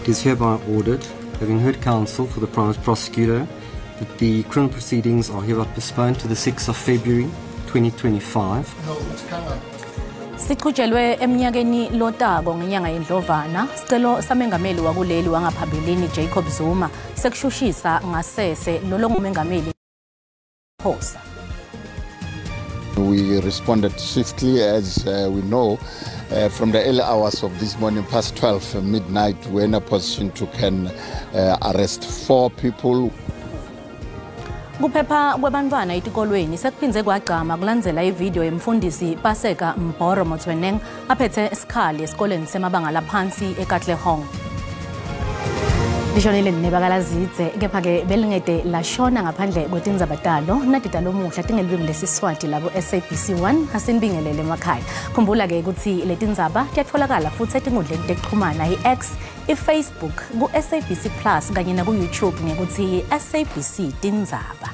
It is hereby ordered, having heard counsel for the private prosecutor, that the criminal proceedings are hereby postponed to the 6th of February 2025. Sichutshelwe eminyakeni lotako ngenyanga yeNdlovana sicelo samengameli wakuleli wangaphambilini Jacob Zuma sekushushisa ngasese lolo ngumengameli Phosa. We responded swiftly, as we know, from the early hours of this morning, past 12 midnight, we're in a position to can arrest four people. Kuphepha kwebantwana etikolweni sekuphindze kwagcama kulandzela ividiyo yemfundisi Paseka Mbhoro Motsoeneng aphethe isikhali esikoleni semabanga laphansi eKatlehong. Lishonile nebakalazidze kepha-ke belingede lashona ngaphandle kwetindzaba talo nadida lomuhla tingelulwimi lesiswati labo SABC 1 asinibingelele emakhaya. Khumbula-ke ukuthi letindzaba tiyatfolakala futhi etinkundleni tekuchumana i-X, i-Facebook, ku-SABC Plus kanye naku-YouTube ngekuthi SABC Tindzaba.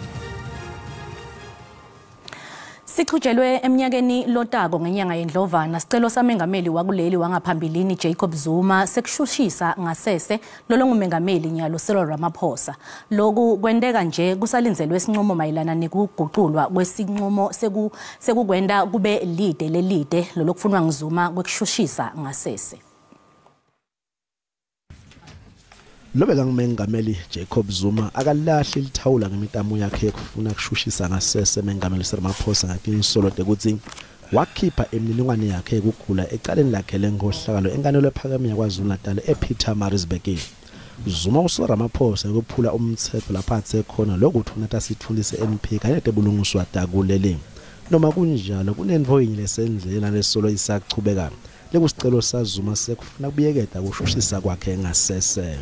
Sichutshelwe eminyakeni lotako ngenyanga yeNdlovana sicelo samengameli wakuleli wangaphambilini Jacob Zuma sekushushisa ngasese lolo ngumengameli nyalo Cyril Ramaphosa. Loku kwenteka nje kusalindzelwe isinqumo mayelana nekuguculwa kwesinqumo sekukwenta kube lide lelide lolokufunwa nguZuma kwekushushisa ngasese. Lobe kangumengameli Jacob Zuma akalahli lithawula ngemitamo yakhe yekufuna kushushisa ngasese mengameli Cyril Ramaphosa ngatinsolo tekutsi wakhipha imininingwane yakhe yekugula ecaleni lakhe lenkhohlakalo enkantolo ephakeme yaKwaZulu-Natal ePietermaritzburg. Zuma usola Ramaphosa ngekuphula umtsetfo lapho atse khona loku utfunata sitfunti se-NP kanye netebulungiswa takuleli. Noma kunjalo kunentfo yinye lesendleleni nalesolo isachubeka lekusicelo saZuma sekufuna kubuyeketa kushushisa kwakhe ngasese.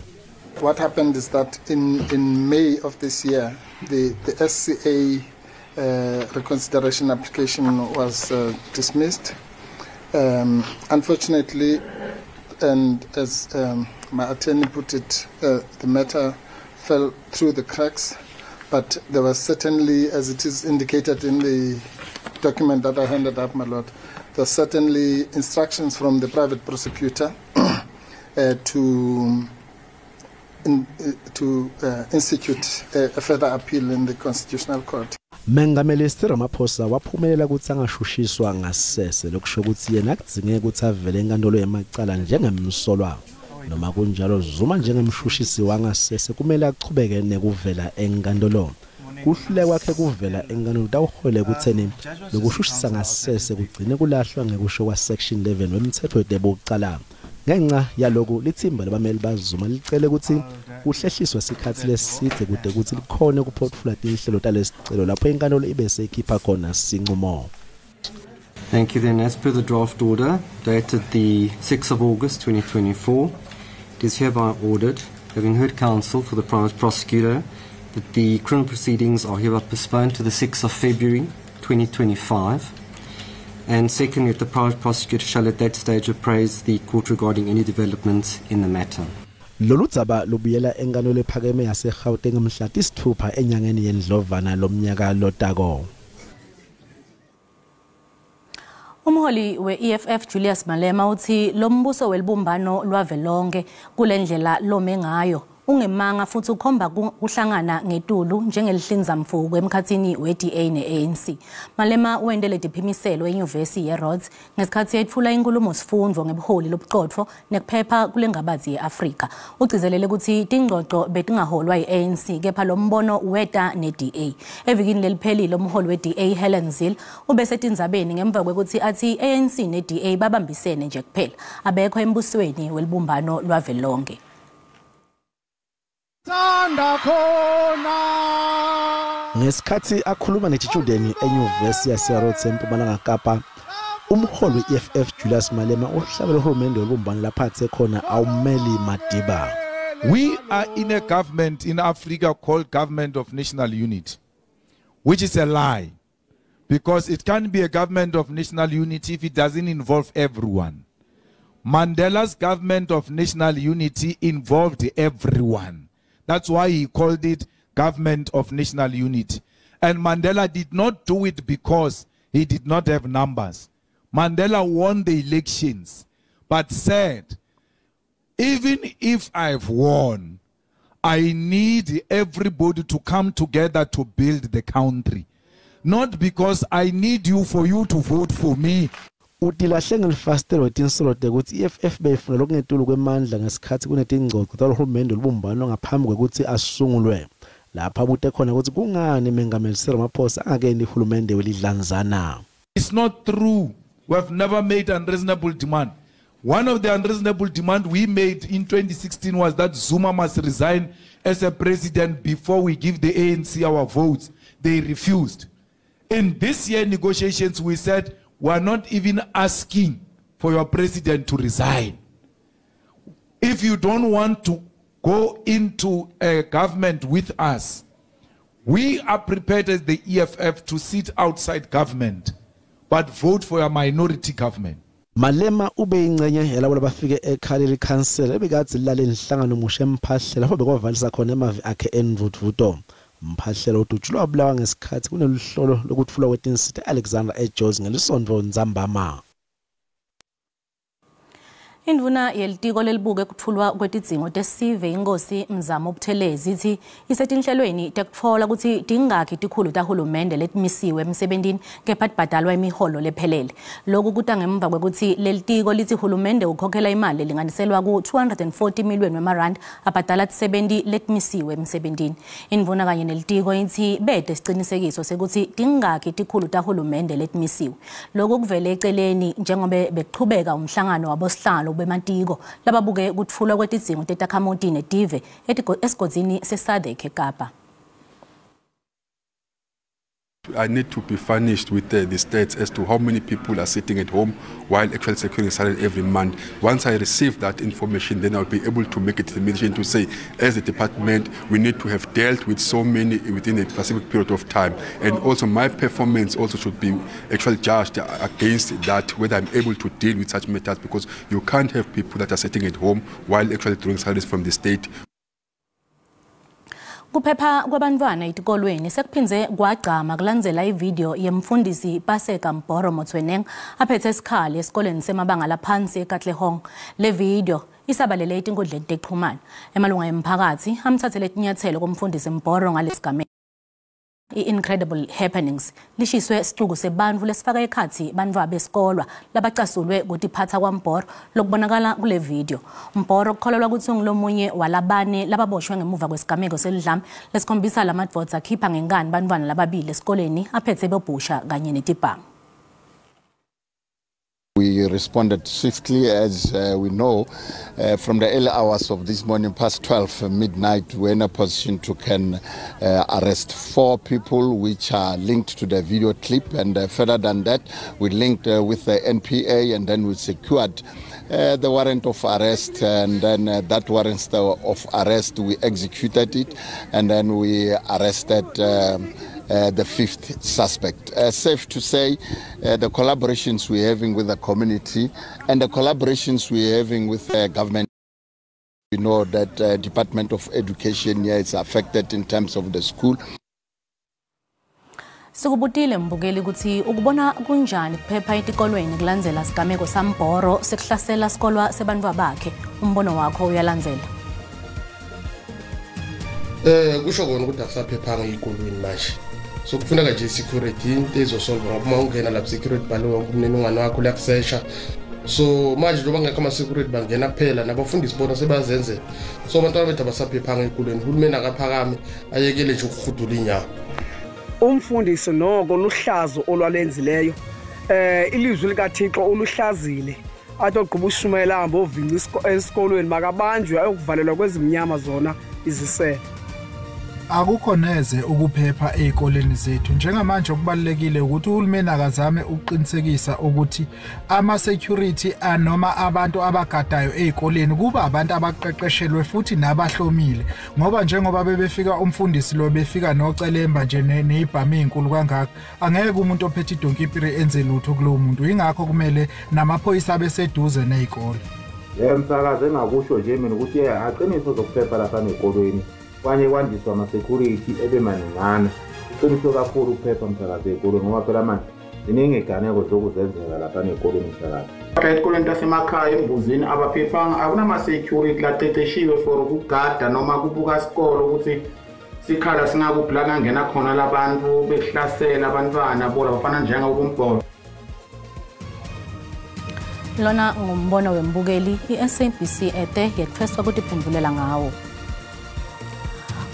What happened is that in May of this year, the SCA reconsideration application was dismissed. Unfortunately, and as my attorney put it, the matter fell through the cracks, but there was certainly, as it is indicated in the document that I handed up, my lord, there were certainly instructions from the private prosecutor to institute a further appeal in the Constitutional Court. Mengameli Cyril Ramaphosa waphumelela kutsi angashushiswa ngasese lokusho kutsi yena akudzingeke kutsi avele enkantolo yemacala njengemsolwa. Noma kunjalo Zuma njengemshushisi wangasese kumele achubeke nekuvela enkantolo. Kuhluleka kwakhe kuvela enkantolo kutawuholela ekutseni lokushushisa ngasese kugcine kulahlwa ngekusho kwa section 11 wemtsetfo wetebucala. Ngenxa yaloku litsimba labameli baZuma licele kutsi kuhlehliswe sikhatsi lesidze kute kutsi likhone kuphotfula tinhlelo talesicelo lapho inkantolo ibe seyikhipha khona sinqumo. Thank you then. As per the draft order dated the 6th of August 2024, it is hereby ordered, having heard counsel for the private prosecutor, that the criminal proceedings are hereby postponed to the 6th of February 2025. And secondly, that the private prosecutor shall at that stage appraise the court regarding any developments in the matter. Lolu dzaba lubuyela enkantolo ephakeme yaseGauteng mhla 6 enyangeni yeNdlovana lomnyaka lotako. Umholi we-EFF Julius Malema uthi lombuso welibumbano lwavelonke kulendlela lome ngayo ungemanga futhi ukhomba kuhlangana ngetulu njengelihlinzamfuku emkhathini we-DA ne-ANC. Malema wendele diphimiselo enyuvesi ye-Rhodes ngesikhathi etfula inkulumo sifundvo ngebuholi lobucotfo nekuphepha kulengabazi ye-Afrika. Ugcizelele ukuthi tingcoco betingaholwa yi-ANC kepha lo mbono weta ne-DA. Evikini leliphelile umholi we-DA Helen Zille ubesetindzabeni ngemva kwekuthi athi ANC ne-DA babambisene nje kuphela. Abekho embusweni welibumbano lwavelonke. Ngesikhathi akhuluma netitshudeni enyuvesi yaseRhodes eMpumalanga Kapa, umholi we-EFF Julius Malema uhlabele uhulumende wolubumbano lapho athe khona awumeli Madiba. We are in a government in Africa called Government of National Unity, which is a lie, because it can't be a government of national unity if it doesn't involve everyone. Mandela's government of national unity involved everyone. That's why he called it government of national unity. And Mandela did not do it because he did not have numbers. Mandela won the elections, but said, Even if I've won, I need everybody to come together to build the country. Not because I need you for you to vote for me. Utilahle ngelifasitelo tinsolo tekutsi EFF beyifuna lokungetulu kwemandla ngesikhatsi kunetingcoco talohulumende lubumbano ngaphambi kwekutsi asungulwe. Lapha abute khona kutsi kungani Mengameli Cyril Ramaphosa angakenti hulumende welidlanzana. It's not true. We have never made unreasonable demand. One of the unreasonable demand we made in 2016 was that Zuma must resign as a president before we give the ANC our votes. They refused. In this year negotiations, we said we are not even asking for your president to resign. If you don't want to go into a government with us, we are prepared as the EFF to sit outside government, but vote for a minority government. Malema ube ingcenye yalabo labafike ekhaya lelikhansela ebekadze lilale inhlangano mushe Mphahle lapho bekwavalisa khona emavi akhe endvudvuto. Mphahle udutshulwa wabulawa ngesikhatsi kuneluhlolo lokutfulwa kwetinsita Alexander eJozi ngelisonto ntsambama. Indvuna yelitiko lelibuke kutfulwa kwetidzingo tesive Inkosi Mzamo Buthelezi ithi isetinhlelweni tekutfola kutsi tingakhi tikhulu tahulumende letimisiwe emsebentini kepha tibhadalwa imiholo lephelele. Lokhu kuta ngemva kwekutsi lelitiko litsi hulumende ukhokhela imali lelinganiselwa ku-240 million wemarand abhadala tisebenti letimisiwe emsebentini. Indvuna kanye nelitiko itsi bete sicinisekiso sekutsi tingakhi tikhulu tahulumende letimisiwe. Lokhu kuvele eceleni njengobe bekuchubeka umhlangano wabosihlalo bematiko lababuke kutfulwa kwetidzingo tetakhamuti netive esigodzini seSADC eKapa. I need to be furnished with the stats as to how many people are sitting at home while actually securing salary every month. Once I receive that information, then I'll be able to make a determination to say, as a department, we need to have dealt with so many within a specific period of time. And also my performance also should be actually judged against that, whether I'm able to deal with such matters, because you can't have people that are sitting at home while actually drawing salaries from the state. Kuphepha kwabantwana etikolweni sekuphindze kwagcama kulandzela ividiyo yemfundisi Paseka Mbhoro Motsoeneng aphethe isikhali esikoleni semabanga laphansi eKatlehong. Le video isabalele etinkundleni tekuxhumana. Emalunga emphakathi amthathele tinyathelo kumfundisi Mbhoro ngalesigameko. I-Incredible Happenings lishiswe sicuku sebantfu lesifaka ekhatsi bantfwana besikolwa labacasulwe kutiphatsa kwaMbhoro lokubonakala kule video. Mbhoro kukholelwa kutsi ungulomunye walabane lababoshwe ngemuva kwesigameko selidlame lesikhombisa lamadvodza akhipha ngenkani bantfwana lababili esikoleni aphethe bobhusha kanye netibhamu. We responded swiftly, as we know, from the early hours of this morning, past 12 midnight, we're in a position to can arrest 4 people which are linked to the video clip. And further than that, we linked with the NPA, and then we secured the warrant of arrest. And then that warrant of arrest, we executed it, and then we arrested the 5th suspect. Safe to say, the collaborations we're having with the community and the collaborations we're having with the government. We know that Department of Education here is affected in terms of the school. Sikubutile mbukeli kutsi ukubona kunjani kuphepha etikolweni kulandzela sigameko saMbhoro sekuhlasela sikolwa sebantfwana bakhe. Umbono wakho uyalandzela. Kusho kona ukuthi akusaphephanga ezikolweni manje. So kufuneka nje security into ezosolve ngoba uma ungena lapha security bhale wonke umniningwane wakho liyakusesha. So manje njengoba ngekho ama-security bangena kuphela nabafundisi bona sebazenzela. So abantwana bethu abasaphephanga ezikolweni, uhulumeni akaphakame ayekele nje ukuhudula inyawo. Umfundisi noko luhlazo olwalenzileyo, ilizwi likaThixo uluhlazile, athi ogqiba ushumayela ahambe ovinca esikolweni makabanjwe ayokuvalelwa kwezimnyama zona izisele. Akukho neze ukuphepha ezikoleni zethu. Njengamanje okubalulekile ukuthi uhulumeni akazame ukuqinisekisa ukuthi ama-security noma abantu abagadayo ezikoleni kuba abantu abaqeqeshelwe futhi nabahlomile, ngoba njengoba bebefika umfundisi lo befika nocelemba nje nezibhamu ezinkulu kangaka, angeke umuntu ophethe idonkipiri enze lutho kulowo muntu. Ingakho kumele namaphoyisa abeseduze nezikole. Msakazi engakusho nje mina ukuthi aqiniso zokuphepha lapha nezikolweni kwanye kwandiswa ama-security ebe maningana. Iqiniso kakhulu ukuphepha msakazi ey'kolweni ngoba phela manje Ziningi iy'ganeko zokuzenzeka lapha ney'kolweni msakazi. Esikolweni tasemakhaya embuzini abaphephanga, akunama-security laqeqeshiwe for ukugada noma kubuka isikolo ukuthi sikhala singakuphi la kangena khona labantu behlasela abantwana bona bafana njengabombhodo. Lona ngumbono wembukeli i-SABC ete yetfweswa kutiphendvulela ngawo.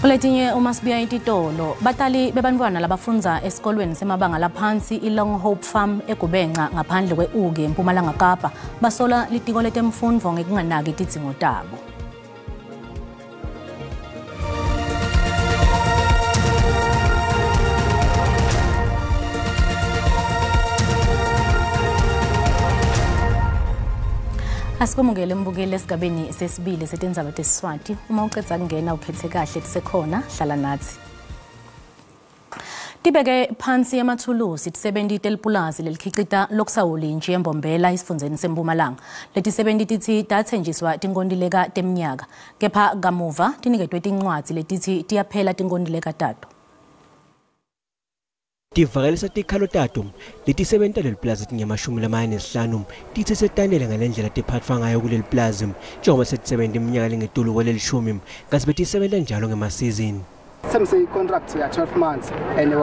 Kuletinye uma sibuya ititolo, batali bebantwana labafundza esikolweni semabanga laphansi i-Long Hope Farm eGubenca ngaphandle kwe-Uke eMpumalanga Kapa basola litiko letemfundvo ngekunganaki tidzingo tabo. Asikwemukele mbukeli esigabeni sesibili setindzaba tesiswati. Uma ucedza kungena uphethe kahle tisekhona, hlala nathi. Tibeke phansi emathulusi tisebenti telipulazi lelikhicita lokusawolintshi eMbombela esifundzeni seMpumalanga. Letisebenti titsi tatsenjiswa tinkontileka temnyaka, kepha kamuva tiniketwe tincwadzi letitsi tiyaphela tinkontileka tato. Tivakalisa tikhalo tato letisebenta leli plazi tinge-45 titsi setanele ngalendlela tiphatfwa ngayo kuleli plazi njengoba setisebenta iminyaka lengetulu kwalelishumi kasi betisebenta njalo ngemasizini. Sithembise i-contract ya 12 months and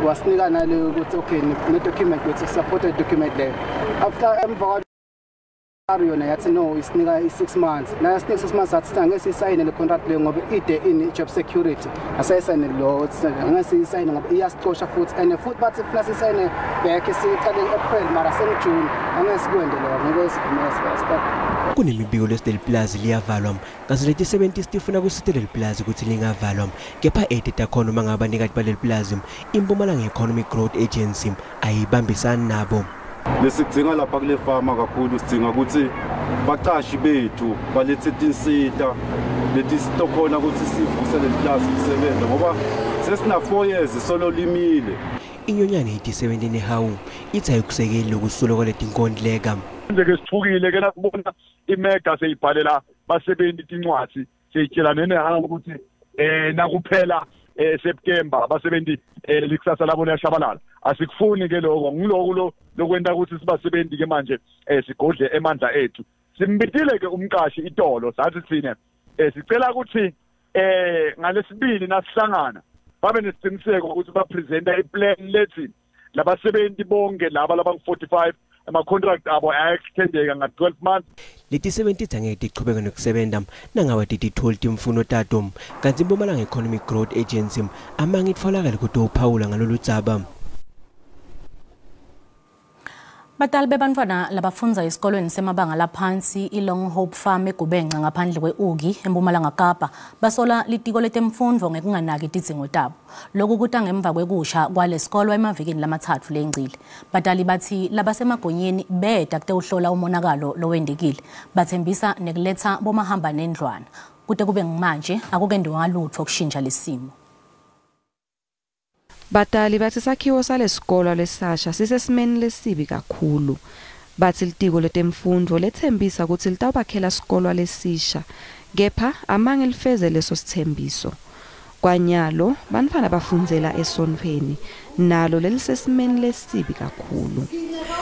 wasinika naleyo ukuthi okay ne-document ukuthi support document leyo. After emva yona yathi no isinika i-6 months. Nayo sinika 6 months athi angeke siyisayine le contract leyo ngoba ide in job security. Asayisayine lo angeke siyisayine ngoba iyasicosha futhi and futhi bathi funa siyisayine back siqale April mara sengu-June angeke sikwende lo ngeke sivumele. Kunemibiko lesi plazi liyavalwa kasi letisebenti tifuna kusita leli plazi ukuthi lingavalwa kepha ete takhona uma ngabe abanikati baleli plazi iMpumalanga Economic Growth Agency ayibambisani nabo. Lesidzinga lapha kule fama kakhulu sidzinga ukuthi bacashi bethu balethe tinsita letisitokhona ukuthi sivuse leli plazi lisebenze ngoba sesina 4 years solo limile. Inyonyane itisebenti nehawu ithi ayikusekeli lokusulwa kwaletinkontileka. Manje sithukile ke nasibona imega seyibhalela basebenzi tincwadi seyitshela nenehawu ukuthi nakuphela September basebenzi likusasa labo liyashabalala. Asikufuni ke lokho, ngiloko lokwenta ukuthi sibasebenzi ke manje sigodle emandla ethu. Simbitile ke umqashi itolo sathi sine sicela ukuthi ngalesibili nasihlangana babe nesiciniseko ukuthi bapresenta iplan lethi labasebenzi bonke laba labangu 45 ama-contract abo aya-extendeka nga-12 months. Letisebenti angeke tichubeke nokusebenta nangabe tititholi timfuno tato kanti iMpumalanga Economic Growth Agency amange itfolakale kutophawula ngalolu dzaba. Batali bebantwana labafundza esikolweni semabanga laphansi i-Long Hope Farm eGubenca ngaphandle kwe-Uki eMpumalanga Kapa basola litiko letemfundvo ngekunganaki tidzingo tabo. Lokhu kuta ngemva kwekusha kwalesikolo emavikini lamathathu lengcile. Batali batsi labasemagonyeni beda kutewuhlola umonakalo lowendekile. Bathembisa nekuletha bomahamba nendlwana. Kute kube ngimanje akukendiwa lutho kushintsha lesimo. Batali batsi sakhiwo salesikolo lesasha sisesimeni lesibi kakhulu. Batsi litiko letemfundvo letsembisa kutsi litawubakhela sikolo lesisha kepha amange lifeze leso sithembiso. Kwanyalo bantfwana bafundzela esontfweni nalo lelisesimeni lesibi kakhulu.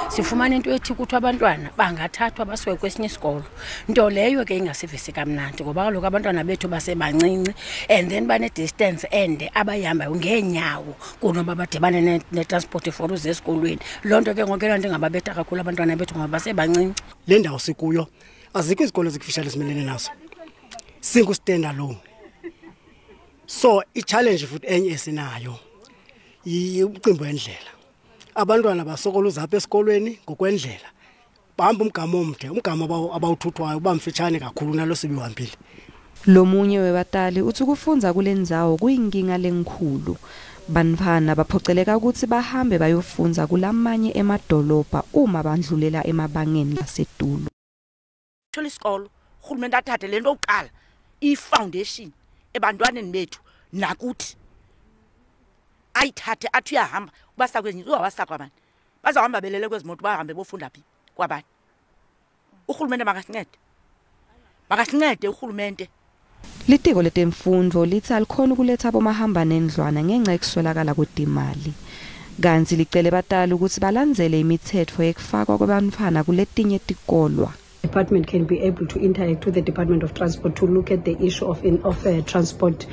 Sifumana into ethi ukuthi abantwana bangathathwa basiwe kwesinye isikolo, nto leyo ke ingasivisi kamnandi ngoba kaloku abantwana bethu basebancinci and then bane-distance ende abayihambayo ngeenyawo kunoba badibane ne-transport for uze esikolweni. Loo nto ke ngoku loo nto ingababetha kakhulu abantwana bethu ngoba basebancinci. Le ndawo sikuyo azikho izikolo ezikufishane esimelene naso, singu-stand alone. So i-challenge futhi enye esinayo umcimbi wendlela. Abantwana basokola uzapha esikolweni ngokwendlela, bahamba umgama omde, umgama abawuthuthwayo uba mfitshane kakhulu nalo sibiwambile. Lomunye webatali uthi kufundza kulendzawo kuyinkinga lenkhulu. Bantfwana baphoceleka ukuthi bahambe bayofundza kulamanye emadolobha uma bandlulela emabangeni lasetulu. Thola isikolo, urhulumente athathe le nto yokuqala, i-foundation ebantwaneni bethu nakuthi ayithathe athi uyahamba ubasa kwezinye, uzawubasa kwabani? Bazawuhamba belele kwezi moto bahambe bofunda phi kwabani? Urhulumente makasincede, makasincede urhulumente. Litiko letemfundvo litsi alikhoni ukuletha bomahamba nendlwana ngenxa yekuswelakala kwetimali. Kantsi licele batali ukuthi balandzele imitsetfo yekufakwa kwebantfwana kuletinye tikolwa. Department can be able to interact with the Department of Transport to look at the issue of transport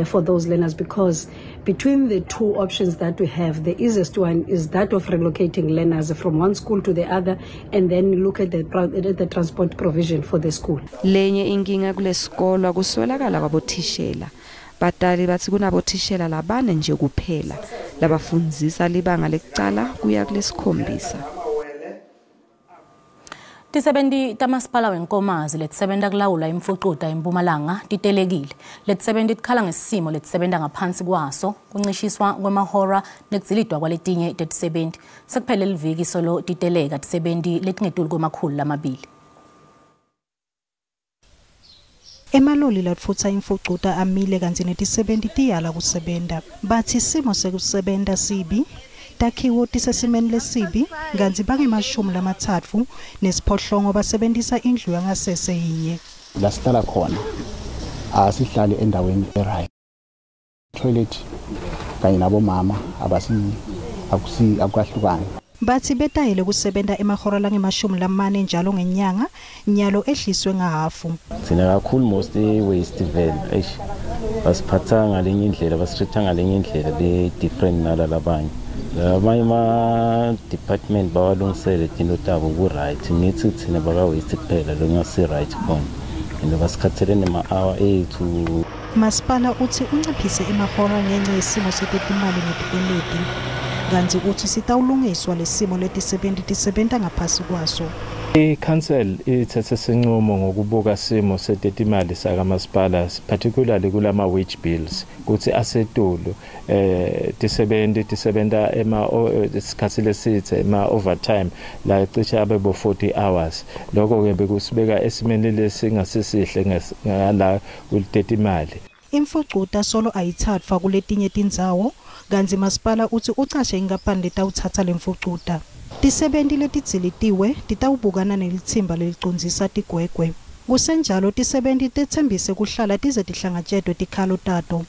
for those learners, because between the two options that we have, the easiest one is that of relocating learners from one school to the other and then look at the transport provision for the school. Lenye inkinga kulesikolwa kuswelakala kwabothishela. Batali batsi kunabothishela labane nje kuphela labafundzisa libanga lekucala kuya kulesikhombisa. Tisebenti tamasipala weNkomazi letisebenta kulawula imfucuta eMpumalanga titelekile. Letisebenti tikhala ngesimo letisebenta ngaphansi kwaso, kuncishiswa kwemahora nekudzilidwa kwaletinye tetisebenti. Sekuphele liviki solo titeleka tisebenti letingetulu kwema-200. Emaloli latfutsa imfucuta amile kantsi netisebenti tiyala kusebenta. Batsi simo sekusebenta sibi, takhiwo tisesimeni lesibi kantsi bangema-38 basebentisa indlu yangasese yinye. La sihlala khona asihlali endaweni e-right, toilet kanye nabomama abasi akusi akukahlukani. Batsi betayele kusebenta emahora langema-40 njalo ngenyanga, nyalo ehliswe ngahafu. Thina kakhulu most e-waste vele, eish, basiphatha ngalenye indlela, basitreat ngalenye indlela le-different nala labanye. Labanye ama-department bawalungisele tinto tabo ku-right, ngithi thina baka-waste kuphela lokungasi-right khona and basikhathele nema-hour ethu. Masipala utsi unciphise emahora ngenca yesimo setetimali netikweleti, kantsi utsi sitawulungiswa lesimo letisebenti tisebenta ngaphasi kwaso. I-council ithethe sinqumo ngokubuka simo setetimali sakamasipala, particularly kulama wage bills kutsi asetulu, tisebenti tisebenta ema isikhathi lesithe ema overtime la cishe abe bo 40 hours. Lokho ke bekusibeka esimeni lesingasisihle ngala kutetimali. Imfucuta solo ayitsatfwa kuletinye tindzawo, kantsi masipala utsi ucashe inkampani letawutsatsa lemfucuta. Tisebenti letidzilitiwe titawubukana nelitsimba lelicondzisa tigwegwe. Kusenjalo, tisebenti tetsembise kuhlala tize tihlangatjetwe tikhalo tato.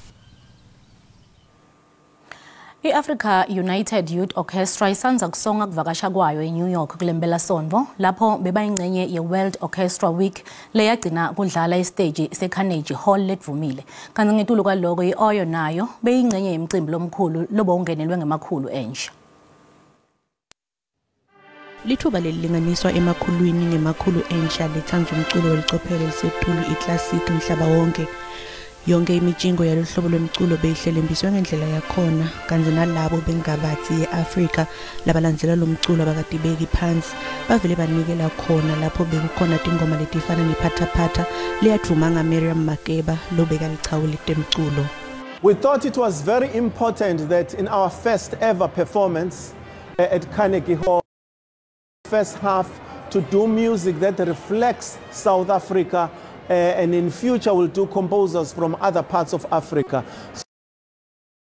I-Africa United Youth Orchestra isandza kusonga kuvakasha kwayo eNew York kulempelasonto, lapho bebayingcenye ye-World Orchestra Week leyagcina kudlala esiteji se-Carnegie Hall ledvumile. Kanti ngetulu kwaloko, i-Oyo nayo beyingcenye yemcimbi lomkhulu lobowungenelwe ngemakhulu entsha. Lithuba lelilinganiswa emakhulwini ngemakhulu entsha letsandza umculo welicophelo elisetulu i-classic mhlaba wonke. Yonke imitshingo yalohlobo lwemculo beyihlelembiswe ngendlela yakhona, kantsi nalabo bengabatsi ye-Afrika labalandzela lo mculo abakatibeki phansi, bavele banikela khona lapho bekukhona tingoma letifana nePhataphatha leyadvuma ngaMiriam Makeba lobekalichawe letemculo. We thought it was very important that in our first ever performance at Carnegie Hall, first half to do music that reflects South Africa, and in future we'll do composers from other parts of Africa.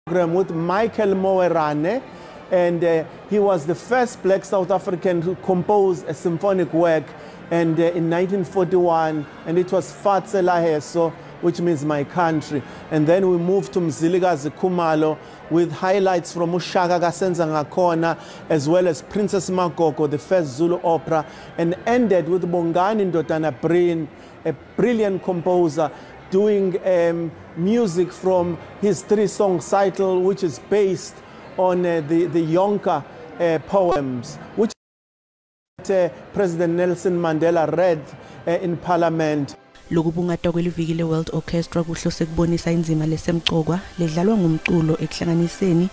Program with Michael Moerane, and he was the first black South African to compose a symphonic work, and in 1941, and it was Fatshe La Heso, which means my country. And then we moved to Mzilikazi Khumalo with highlights from uShaka kaSenzangakhona, as well as Princess Magogo, the first Zulu opera, and ended with Bongani Ndodana Breen, a brilliant composer, doing music from his three-song cycle, which is based on the Jonker poems, which President Nelson Mandela read in Parliament. Lokubungatwa kweliviki le-World Orchestra kuhlose kubonisa indzima lesemcokwa ledlalwa ngumculo ekuhlanganiseni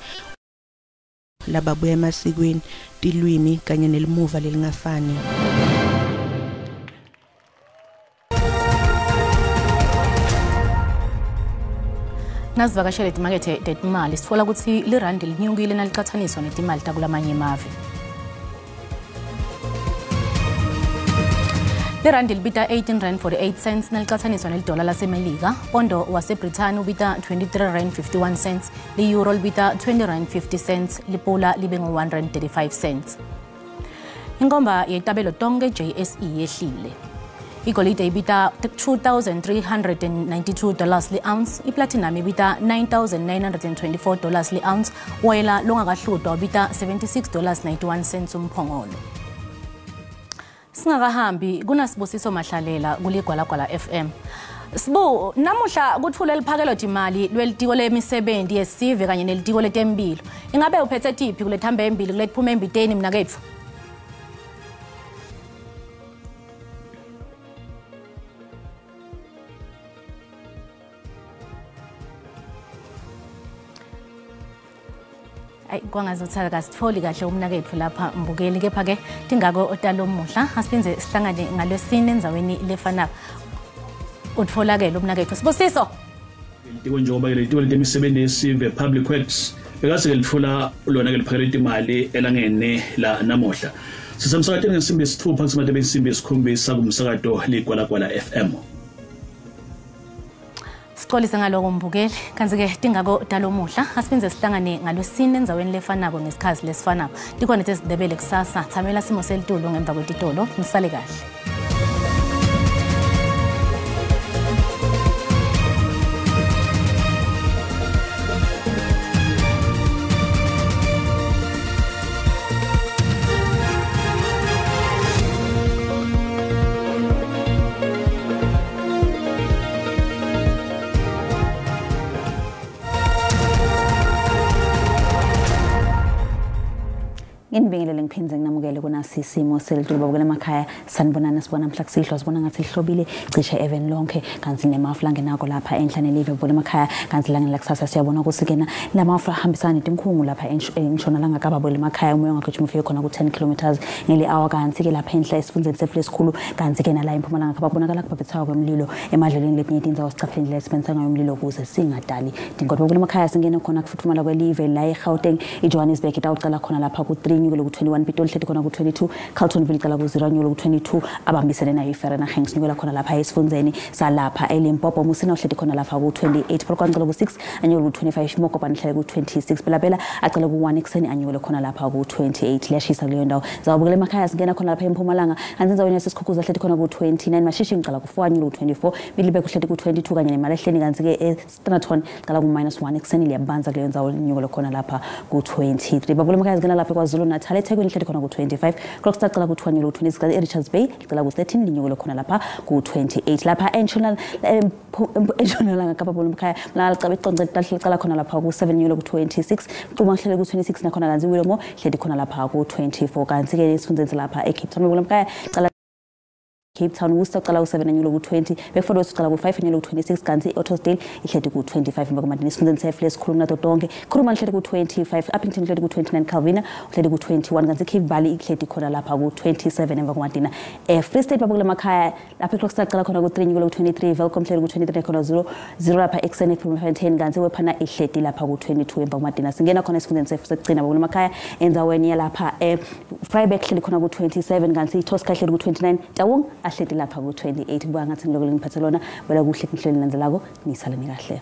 lababuya emasikweni, tilwimi kanye nelimuva lelingafani. Nasivakashele timakethe tetimali, sitfola kutsi lirandi linyukile nalicatsaniswa netimali takulamanye emave. Lirandi libita 18 rand 48 cents nalicatsaniswa nelidola laseMelika. Pondo waseBrithani ubita 23 rand 51 cents, li-euro libita 20 rand 50 cents, lipula libe ngu-1 rand 35 cents. Inkomba yetabelo tonke JSE yehlile. Igolide ibita $2,392 li-ounce, iplatinum ibita $9,924 li-ounce, woyela longakahlutwa ubita $76.91 umphongolo. Singakahambi kunasibusiso Mahlalela kuligwalagwala FM. Sibu, namuhla kutfule liphakelo timali lwelitiko lemisebenzi yesive kanye nelitiko letempilo. Ingabe uphethe tiphi kulethambe embili kuletiphume embiteni mnaketfu? Ayi kwangazuthi akasitholi kahle umnaketfu lapha mbukeli, kepha ke tingako otalomuhla asiphindze sihlangane ngalwesine endzaweni lefanako. Utfolakele umnaketfu Sibusiso. Litiko njengoba ke litiko letemisebenzi yesive Public Works bekase litfola lona ke liphakela imali elangene la namuhla. Sisemsakatweni ngesimbi 6 kusimatebe insimbi 7 kumsakato Ligwalagwala FM. Sixolise ngaloko mbukeli, kanti ke tingako talomuhla asiphindze sihlangane ngalwesine endzaweni lefanako ngesikhathi lesifanako. Tikhona tezindebele kusasa, thamela simo selitulu ngemva kwetitolo, nisale kahle. Nginibingelele ngiphindze nginamukele kunasi isimo selitulu babukela emakhaya. Sanibonana, sibona mhla kusihlwa, sibona ngathi lihlobile cishe even lonke, kanti nemafu langenako lapha enhla nelive babukela emakhaya. Kanti langeni lakusasa siyabona ukuthi kena lamafu ahambisana netinkhungu lapha entshonalanga Kapa babukela emakhaya. Umoya ungagijima ufike khona ku-10 kilometers ngeli hour, kanti ke lapha enhla esifundzeni sefule esikhulu, kanti ke nala eMpumalanga Kapa kubonakala kubhebhetheka kwemlilo emadlelweni letinye tindzawo. Sicaphele indlela esebenzisa ngayo umlilo ukuze singadali tingozi babukela emakhaya. Singene khona kufutfumala kwelive la eGauteng, iJohannesburg itawucala khona lapha ku-3 nyukele ku-21, Pitoli hleti khona ku-22, Carltonville icala ku-0 nyukele ku-22, abambisene nayo iVereeniging sinyukela khona lapha esifundzeni salapha eLimpopo. Musina uhleti khona lapha ku-28, Polokwane icala ku-6 anyukele ku-25, Mokopane ihlale ku-26, Bela-Bela acala ku-1 ekuseni anyukele khona lapha ku-28. Liyashisa kuleyo ndawo. Zawabukela emakhaya singena khona lapha eMpumalanga, kanti endzaweni yaseSikhukhuz ahleti khona ku-29, Mashishing icala ku-4 anyukele ku-24, Middelburg uhleti ku-22 kanye neMalahleni, kanti-ke eStannerton icala ku--1 ekuseni, liyabanza kuleyo ndzawo linyukele khona lapha ku-23. Babukela emakhaya singena lapha KwaZulu Natal, eThekwini ihleti khona ku-25, Kokstad icala ku-2 anyukele ku-26, eRichards Bay icala ku-13 linyukele khona lapha ku-28. Lapha entshonalanga Kapa babukela emakhaya, licala khona lapha ku-7 nyukele ku-26, Mquma kuhlele ku-26 nakhona, kanti Willowmore ihleti khona lapha ku-24. Kanti-ke esifundzeni lapha eCape Town babukela emakhaya, cala Cape Town Worcester ucala ku-7 anyukele ku-20, Bedford West ucala ku-5 anyukele ku-26, kanti i-Ottosdale ihleti ku-25. Emva kwamadini esifundzeni sefle esikhulu kunato tonke, Kuruman ihleti ku-25, Upington ihleti ku-29, Calvina uhleti ku-21, kanti Cape Valley ihleti khona lapha ku-27. Emva kwamadina Free State babukela emakhaya, lapha eKlokstad cala khona ku-3 nyukele ku-23, Welkom ihleti ku-23 khona 0 0 lapha ekuseni eBloemfontein, kanti Wephana ihleti lapha ku-22. Emva kwamadina singena khona esifundzeni sekugcina babukela emakhaya, endzaweni yalapha Vryburg ihleli khona ku-27, kanti iTosca ihleli ku-29, Taung ahleti lapha ku-28. Kuba ngathi ngiloko lengiphathe lona bela kuhle kuhleli landzelako, nisale kahle.